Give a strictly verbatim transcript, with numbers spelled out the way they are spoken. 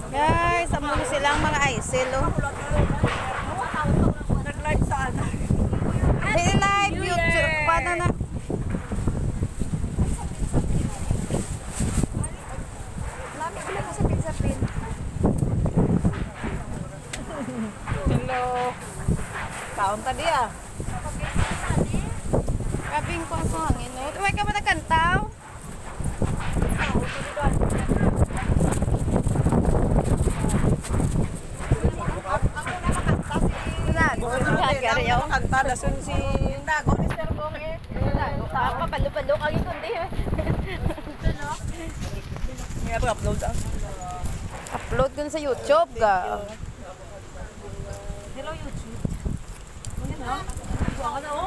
Guys, amo na silang mga I S I L, oh. Nag-live sa ano? Di live, YouTube. Paano na? Lami ulit sa pizza pin. Hello. Kaon ta diya. Grabing kuwan sa hangin, no? Uy, ka ba nagkantaw? Nag-, nag-, Kanta, dason si Tago ni Sir Bong eh. Papa, balo-balo kami kundi. Nga, upload ang. Upload ko na sa YouTube, ga. Hello, YouTube. Ano na? Buwan ka daw.